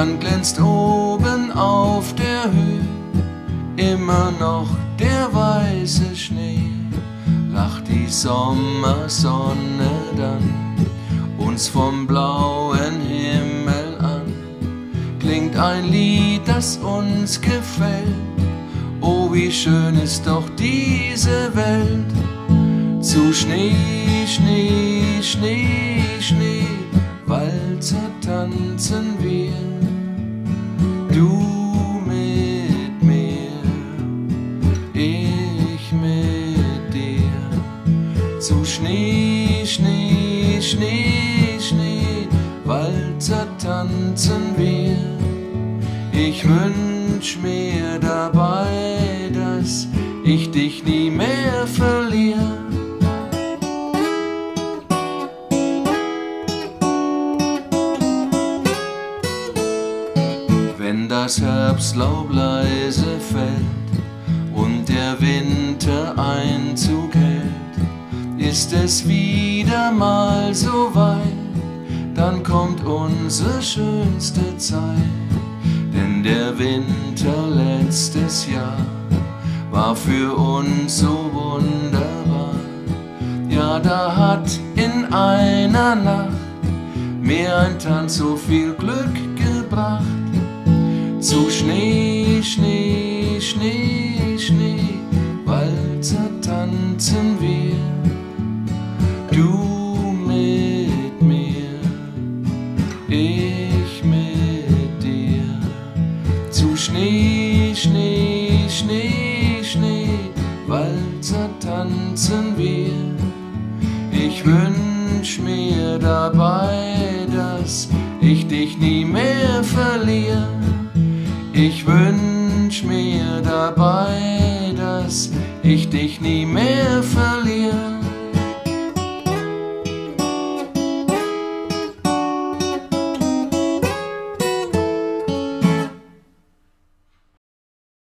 Dann glänzt oben auf der Höhe immer noch der weiße Schnee. Lacht die Sommersonne dann uns vom blauen Himmel an, klingt ein Lied, das uns gefällt. Oh, wie schön ist doch diese Welt. Zu Schnee, Schnee, Schnee, Schnee, Walzer tanzen wir, du mit mir, ich mit dir. Zu Schnee, Schnee, Schnee, Schnee, Walzer tanzen wir. Ich wünsch mir dabei, dass ich dich nie mehr verliere. Wenn das Herbstlaub leise fällt und der Winter Einzug hält, ist es wieder mal so weit, dann kommt unsere schönste Zeit. Denn der Winter letztes Jahr war für uns so wunderbar. Ja, da hat in einer Nacht mir ein Tanz so viel Glück gebracht. Zu Schnee, Schnee, Schnee, Schnee, Walzer tanzen wir, du mit mir, ich mit dir. Zu Schnee, Schnee, Schnee, Schnee, Walzer tanzen wir. Ich wünsch mir dabei, dass ich dich nie mehr verliere. Ich wünsch mir dabei, dass ich dich nie mehr verliere.